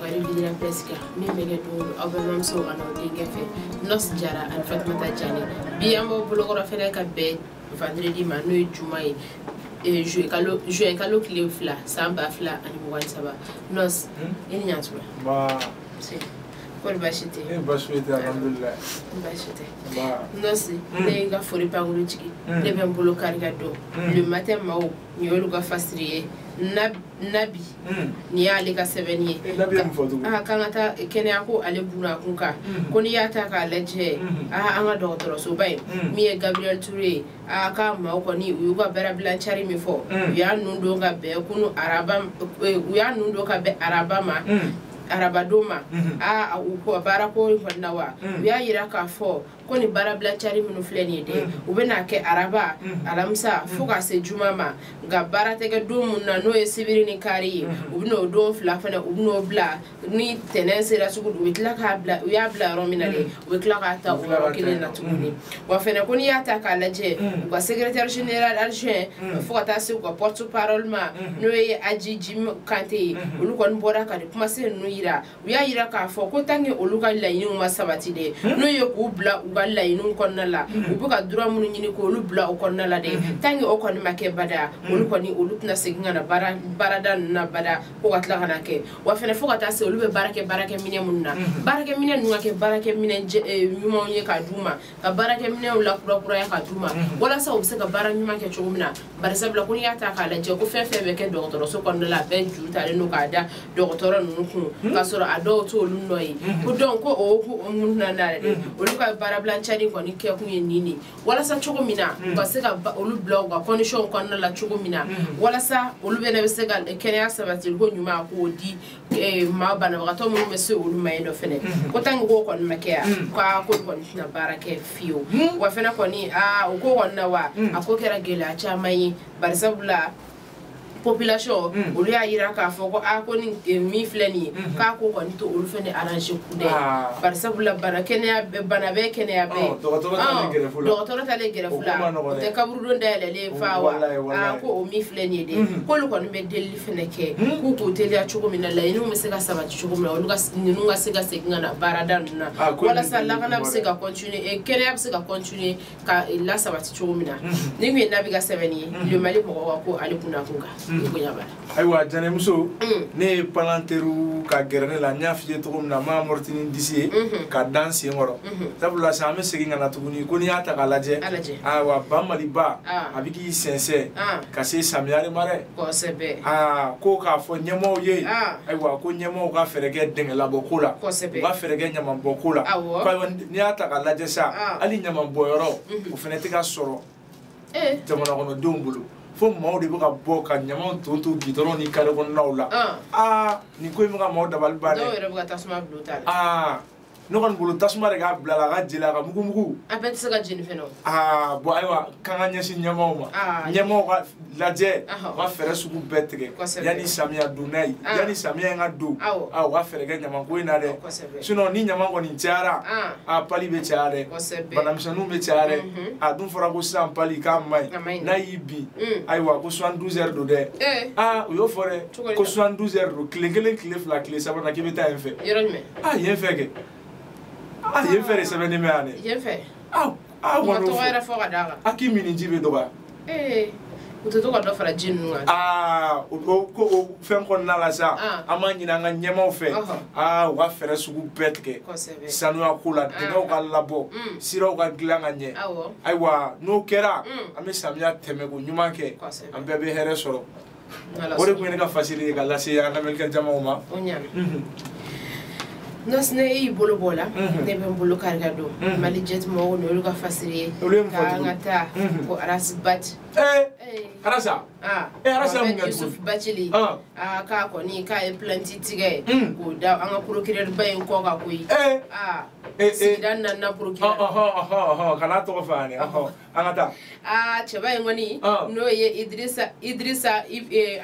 ka revue de la presse kan min bɛ kɛ don aw balimamusow ani aw denkɛ fɛ Nɔsi Jara ani Fatumata Jane. Bi an b'aw bolokɔrɔ fɛnɛ ka bɛn vendredi ma, n'o ye juma ye, juin kalo tile 2 san 2023. Nɔsi, i ni ɲantuma. Ba. Kɔri baasi tɛ? E, baasi foyi tɛ, alhamdulilayi. Baasi tɛ. Ba. Nɔsi, ne ye n ka foli pankuru jigin, ne bɛ n bolo kari ka don Le Matin maaw, nin y'olu ka fasiri ye. Nabi, nin y'ale ka sɛbɛnni ye. Nabi ye mun fɔ tugun? Aa, k'an ka taa kɛnɛya ko ale bunna kun kan, ko n'i y'a ta k'a lajɛ, aa, an ka dɔgɔtɔrɔsoba in min ye Gabriel Touré ye, aa, k'a maaw kɔni u y'u ka baarabila cari min fɔ, u y'a nun don ka bɛn kunu araba, u y'a nun don ka bɛn araba ma, arabadon ma. Aa, u ko baara ko in kɔni na wa, u y'a yira k'a fɔ ko nin baarabila cari minnu filɛ nin ye dɛ, u bɛna kɛ araba, alamisa, fo ka se juma ma. Nka baara tɛ kɛ don mun na, n'o ye sibiri ni kari ye, u bɛna o don fila fana, u bɛn'o bila ni tɛnɛn sera sugu, u bɛ tila k'a bila u y'a bila yɔrɔ min na dɛ, u bɛ tila k'a ta o yɔrɔ kelen na tuguni. Wa fɛnɛ ko n'i y'a ta k'a lajɛ, u ka secrétaire général adjoint fo ka taa se u ka porte parole ma, n'o ye Aji Jim Kante ye, olu kɔni bɔra ka nin kumasen ninnu yira. U y'a yira k'a fɔ ko tant que olu ka laɲiniw ma sabati dɛ, n'o ye k'u bila u ka laɲiniw kɔnɔna la, u bɛ ka droit minnu ɲini k'olu bila o kɔnɔna la dɛ, tant que o kɔni ma kɛ bada, olu kɔni olu tɛna segin ka na baarada ninnu na bada, ko ka tila ka na kɛ. Wa fɛnɛ fo ka taa se olu bɛ baara kɛ baarakɛminɛ minnu na, baarakɛminɛ ninnu ka kɛ baarakɛminɛ ɲumanw ye k'a d'u ma, ka baarakɛminɛw lakurakuraya k'a d'u ma, walasa u bɛ se ka baara ɲuman kɛ cogo min na. Barisabula ko n'i y'a ta k'a lajɛ, ko fɛn fɛn bɛ kɛ dɔgɔtɔrɔso kɔnɔna la, a bɛɛ juru talen don k'a da dɔgɔtɔrɔ ninnu kun, k'a sɔrɔ a dɔw t'olu nɔ ye. Ko donc ko o hukumu na dɛ, olu ka baarabila cari kɔni kɛkun ye nin de ye, walasa cogo min na u ka se ka olu bila u ka condition kɔnɔna la cogo min na, walasa olu bɛɛ bɛ se ka kɛnɛya sabati ko ɲuman k'o di maa banabagatɔ minnu bɛ se olu ma yen nɔ fɛnɛ. Ko tant que k'o kɔni ma kɛ yan, k'a ko kɔni tɛna baara kɛ fiyewu. Wa fɛnɛ kɔni, aa, o ko kɔni na wa, a ko kɛra gɛlɛya caman ye, barisabula population olu y'a yira k'a fɔ ko aa, ko nin min filɛ nin ye, k'a ko kɔni to olu fɛnɛ arrange ku dɛ, barisabula bana kɛnɛya bana bɛɛ kɛnɛya bɛɛ. Dɔgɔtɔrɔ talen gɛrɛfu la, dɔgɔtɔrɔ talen gɛrɛfu la, o tɛ kaburudon dayɛlɛlen fa wa. Aa, ko o min filɛ nin ye dɛ, k'olu kɔni bɛ delili fɛnɛ kɛ k'u teliya cogo min na, laɲiniw bɛ se ka sabati cogo min na, olu ka ninnu ka se ka segin ka na baarada ninnu na, walasa lakana bɛ se ka continuer, kɛnɛya bɛ se ka continuer ka lasabati cogo min na. Ni kun ye Nabi ka sɛbɛnni ye Le Mali mɔgɔw ka ko ale kunna kun kan. Ayiwa Jɛnɛmuso, ne ye palanteru ka gɛrɛ ne la, n y'a f'i ye cogo min na, n m'a amorti ni disi ye ka da n sen kɔrɔ, sabula sisan an bɛ segin ka na tuguni ko n'i y'a ta k'a lajɛ, ayiwa, ba Maliba a bɛ k'i sɛnsɛn ka se samiya de ma dɛ. Kosɛbɛ. Aa, ko k'a fɔ ɲɛmaaw ye, ayiwa, ko ɲɛmaaw ka fɛɛrɛ kɛ dingɛ ko la, u ka fɛɛrɛ kɛ ɲamanbɔn ko la. N'i y'a ta k'a lajɛ sa, hali ɲamanbɔnyɔrɔ o fana tɛ ka sɔrɔ jamana kɔnɔdenw bolo, fo maaw de bɛ ka bɔ ka ɲamaw ton to gidɔrɔn ni kare kɔnɔnaw la. Aa, nin ko in bɛ ka maaw dabali ban dɛ. Dɔw yɛrɛ bɛ ka tasuma bila u ta la. Aa, ne kɔni bolo tasuma de k'a bila la, a ka jeli, a ka mugu mugu. A bɛɛ tɛ se ka jeni fɛnɛ o. Aa, bɔn ayiwa, k'an ka ɲɛsin ɲɛmaaw ma, ɲɛmaaw ka lajɛ, u ka fɛɛrɛ sugu bɛɛ tigɛ yanni samiya donda ye, yanni samiya in ka don, aa, u ka fɛɛrɛ kɛ ɲamanko in na dɛ. Sinon ni ɲama kɔni cayara, aa, pali bɛ caya dɛ, banamisɛnninw bɛ caya dɛ. A dun fɔra ko sisan pali k'a man ɲi, n'a y'i bin, ayiwa, ko 72 heures don dɛ. Aa, u y'o fɔ dɛ, ko 72 heures don, tile kelen, tile fila, tile saba na k'i bɛ taa yen fɛ. Yɔrɔ jumɛn? Aa, yen fɛ kɛ. Ah, yen fɛ de sɛbɛnnen bɛ yan dɛ. Yen fɛ. Ah, ah, kɔni tɔgɔ yɛrɛ fɔ ka d'a kan. A k'i min ji bɛ dɔgɔya. Ee, u tɛ to ka dɔ fara ji ninnu kan. Aa, o ko o fɛn kɔnɔna la sa, an b'a ɲini an ka ɲɛmaaw fɛ, aa, u ka fɛɛrɛ sugu bɛɛ tigɛ. Sanuya ko la, dingɛw ka labɔ, siraw ka dilan ka ɲɛ. Ayiwa, n'o kɛra, an bɛ samiya tɛmɛko ɲuman kɛ, an bɛɛ bɛ hɛrɛ sɔrɔ. O de tun ye ne ka fasiri ye ka lase an lamɛnnikɛ jamaw ma. O ɲana. Nɔsi, ne y'i bolo bɔ la, ne bɛ n bolo kari ka don Mali Jet mɔgɔw ni olu ka fasiri ye, k'an ka taa ko Arasi Bati. Arasa. Ee, Arasa mun kɛ? Yusuf Bacili. Aa, k'a kɔni k'a ye plainte tigɛ k'o da an ka procureur ba in kɔ kan koyi. Aa, sigida naaninan procureur. Kana tɔgɔ fɔ yan dɛ, an ka taa. Aa, cɛba in kɔni, n'o ye Idrissa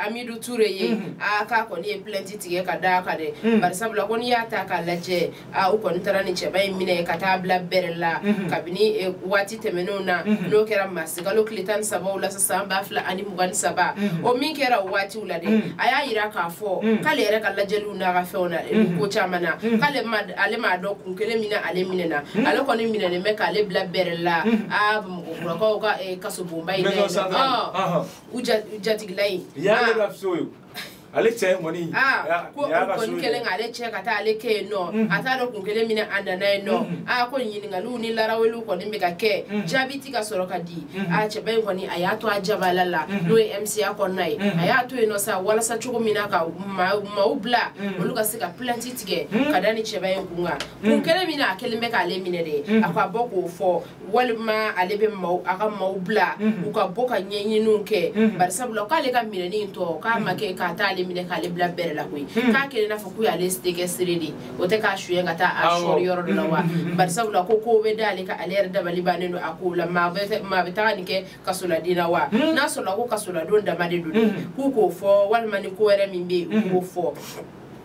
Amidu Ture ye, aa, k'a kɔni ye plainte tigɛ ka d'a kan dɛ, barisabula ko n'i y'a ta k'a lajɛ, aa, u kɔni taara ni cɛba in minɛ ka taa bila bɛrɛ la kabini waati tɛmɛnenw na, n'o kɛra marisikalo tile 13 la san 2000. 2023 o min kɛra o waatiw la dɛ a y'a yira k'a fɔ k'ale yɛrɛ ka lajɛliw n'a ka fɛnw na ko caman na k'ale ma ale m'a dɔn kun kelen min na ale minɛna ale kɔni minɛnen bɛ k'ale bila bɛrɛ la a Bamakɔkurakaw ka kasobonba in na u jatigila in ale cɛ in kɔni ko kɔni kɛlen k'ale cɛ ka taa ale kɛ yen nɔ a t'a dɔn kun kelen min na a nana yen nɔ a ko ɲininkaliw ni laraweliw kɔni bɛ ka kɛ jaabi ti ka sɔrɔ ka di a cɛba in kɔni a y'a to a jabala la n'o ye MCA kɔnɔna ye a y'a to yen nɔ sa walasa cogo min na ka maaw bila olu ka se ka plainte tigɛ ka da ni cɛba in kun kan kun kelen min na a kɛlen bɛ k'ale minɛ dɛ a ko a bɔ k'o fɔ walima ale bɛ maaw a ka maaw bila u ka bɔ ka ɲɛɲiniw kɛ barisabula k'ale ka minɛni in tɔ k'a ma kɛ k'a t'ale minɛ k'ale bila bɛrɛ la koyi k'a kɛlen n'a fɔ k'u y'ale kɛ sere de o tɛ k'a suɲɛ ka taa a sɔri yɔrɔ dɔ la wa barisabula ko kow bɛ d'ale kan ale yɛrɛ dabali bannen don a kow la maa bɛ taga nin kɛ kasoladen na wa n'a sɔrɔla ko kasoladon dama de don dɛ k'u k'o fɔ walima ni ko wɛrɛ min bɛ yen u k'o fɔ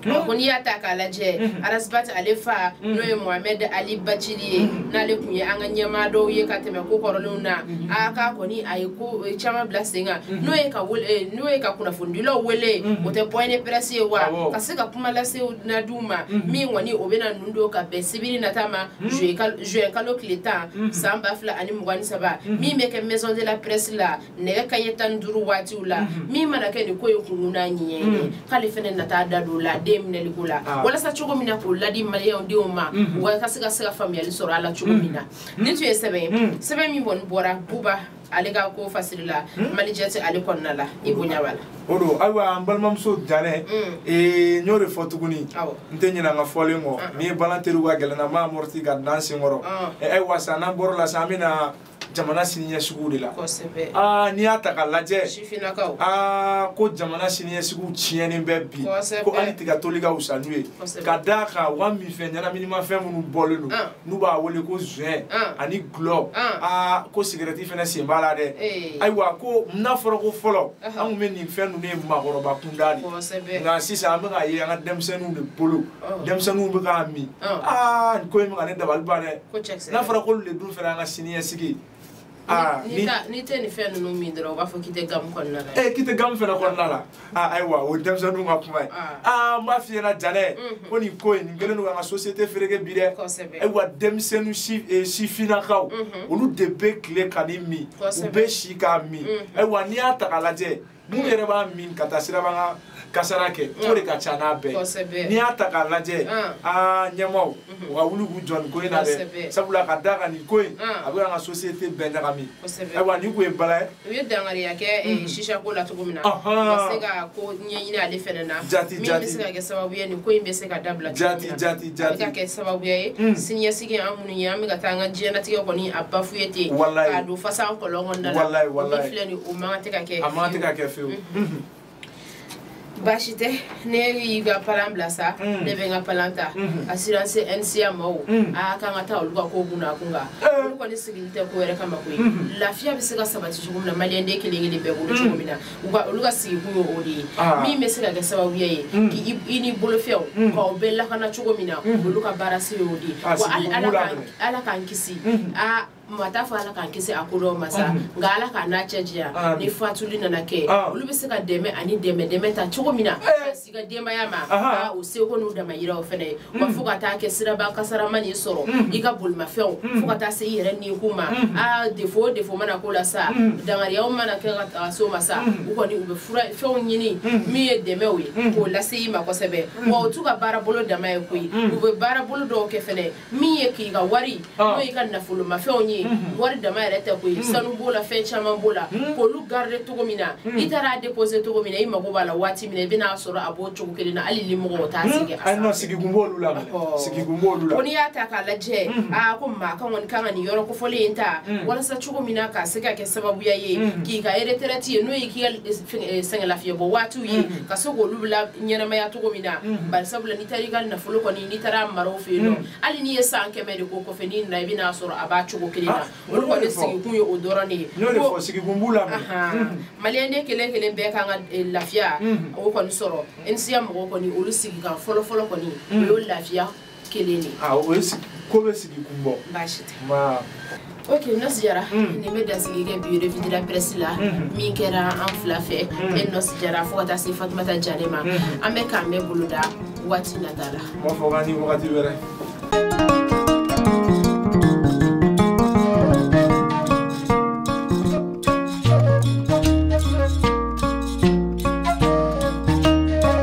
ko n'i y'a ta k'a lajɛ Arasibati ale fa n'o ye Mohamed Ali Bacili ye n'ale tun ye an ka ɲɛmaa dɔw ye ka tɛmɛ ko kɔrɔlenw na a k'a kɔni a ye ko caman bila sen kan n'o ye ka kunnafonidilaw wele o tɛ point de presse ye wa ka se ka kuma lase na d'u ma min kɔni o bɛna ninnu don ka bɛn sibiri nata ma juin kalo tile 10 san 2023 min bɛ kɛ maison de la presse la nɛgɛ kanɲɛ 15 waatiw la min mana kɛ nin ko in kun n'a ɲɛ ye k'ale fɛnɛ nata da don la den minɛli ko la walasa cogo min na k'o ladi maliyɛnw denw ma u ka se ka faamuyali sɔrɔ a la cogo min na nin tun ye sɛbɛn sɛbɛn min kɔni bɔra Buba ale ka ko fasiri la Mali Jɛti ale kɔnɔna la i bonya b'a la o don. Ayiwa an balimamuso Janɛ n y'o de fɔ tuguni n tɛ ɲinɛ an ka fɔlen kɔ n'i ye balan teriw ka gɛlɛn na n b'a amorti ka dan sen kɔrɔ ayiwa sa n'an bɔr'o la sa an bɛna jamana siniɲɛsigiw de la n'i y'a ta k'a lajɛ ko jamana siniɲɛsigiw tiɲɛnen bɛ bi ko hali tigatoli ka wusa n'u ye ka d'a kan u ka minfɛn ɲɛnaminimafɛn minnu bɔlen don n'u b'a wele ko zɛn ani gulɔ ko sigɛrɛti fɛnɛ sen b'a la dɛ ayiwa ko n'a fɔra ko fɔlɔ an kun bɛ nin fɛn ninnu ye maakɔrɔba kunda de nka sisan an bɛ k'a ye an ka denmisɛnninw de bolo denmisɛnninw bɛ k'a min nin ko in bɛ ka ne dabali ban dɛ n'a fɔra k'olu de dun fɛnɛ an ka siniɲɛsigi N'i tɛ nin fɛn ninnu min dɔrɔn u b'a fɔ k'i tɛ gamu kɔnɔna la. K'i tɛ gamu fɛnɛ kɔnɔna la ayiwa o ye denmisɛnninw ka kuma ye n b'a f'i ɲɛna Janɛ ko nin ko in nin kɛlen don k'an ka société fereke bi dɛ ayiwa denmisɛnnin sifinnakaw olu de bɛ tile ka nin min u bɛ si k'a min ayiwa n'i y'a ta k'a lajɛ minnu yɛrɛ b'a min ka taa siraba kan kasara kɛ o de ka ca n'a bɛɛ ye n'i y'a ta k'a lajɛ ɲɛmaaw u ka wuli k'u jɔ nin ko in na dɛ sabula ka d'a kan nin ko in a bɛ k'an ka société bɛɛ ɲagami ayiwa nin kun ye bala ye. U ye dangariya kɛ sisa ko la cogo min na u ka se ka ko ɲɛɲini ale fɛnɛ na min bɛ se ka kɛ sababu ye nin ko in bɛ se ka dabila cogo min na a bɛ ka kɛ sababu ye siniɲɛsigi an minnu ye an bɛ ka taa an ka diɲɛlatigɛ kɔni a bafuye ten k'a don fasa an kɔlɔn kɔnɔna la o min filɛ nin o man kan tɛ ka kɛ. A man kan tɛ ka kɛ fiyewu. Baasi tɛ ne y'i ka palan bila sa ne bɛ n ka palan ta assurance NCA maaw a k'an ka taa olu ka ko kun na kun kan olu kɔni sigilen tɛ ko wɛrɛ kama koyi lafiya bɛ se ka sabati cogo min na maliyɛnden kelen kelen bɛɛ bolo cogo min na olu ka sigikun ye o de ye min bɛ se ka kɛ sababuya ye k'i n'i bolofɛnw k'aw bɛɛ lakana cogo min na olu ka baara se y'o de ye wa hali Ala k'an kisi maa t'a fɔ Ala k'an kisi a ko dɔw ma sa nka Ala k'a n'a cɛ janya ni fatuli nana kɛ olu bɛ se ka dɛmɛ ani dɛmɛ ta cogo min na ka s'i ka denbaya ma o seko n'u damayiraw fɛnɛ ye wa fo ka taa kɛ siraba kasara man'i sɔrɔ i ka bolimafɛnw fo ka taa se i yɛrɛ nikun ma defo o defo mana k'o la sa dangariyaw mana kɛ ka taga s'o ma sa u kɔni u bɛ fura fɛnw ɲini min ye dɛmɛw ye k'o lase i ma kosɛbɛ wa o t'u ka baarabolo dama ye koyi u bɛ baarabolo dɔw kɛ fɛnɛ min ye k'i ka wari n'o y'i ka nafolomafɛnw ye wari dama yɛrɛ tɛ koyi sanu b'o la fɛn caman b'o la k'olu garder cogo min na i taara a déposer cogo min na i mago b'a la waati min na i bɛna sɔrɔ a b'o cogo kelen na hali ni mɔgɔw t'a sigi a sanfɛ. Sigikun b'olu la sigikun b'olu la. Ko n'i y'a ta k'a lajɛ ko maa kan kɔni kan ka nin yɔrɔ kofɔlen in ta walasa cogo min na ka se ka kɛ sababuya ye k'i ka retraite ye n'o ye k'i ka sɛgɛnlafiɲɛbɔ waatiw ye ka se k'olu bila ɲɛnamaya cogo min na barisabula n'i taara i ka nafolo kɔni n'i taara mara o fɛ yen nɔ hali n'i ye san 100 de k'o kɔfɛ n'i nana i bɛna sɔrɔ a b'a cogo kelen na olu kɔni sigikun ye o dɔrɔn de ye. N y'o de fɔ sigikun b'u la. Maliyɛnden kelen kelen bɛɛ kan ka lafiya o kɔni sɔrɔ NCA mɔgɔw kɔni olu sigikan fɔlɔ fɔlɔ kɔni o y'o lafiya Kelen de. O ye ko bɛ sigi kun bɔ. Baasi tɛ. Ok, Nɔsi Jara, nin bɛ dasigi kɛ bi revue de la presse la min kɛra an fila fɛ, e Nɔsi Jara fo ka taa se Fatumata Jane ma. An bɛ k'an bɛɛ boloda waati nata la. N b'a fɔ k'an ni wagati wɛrɛ.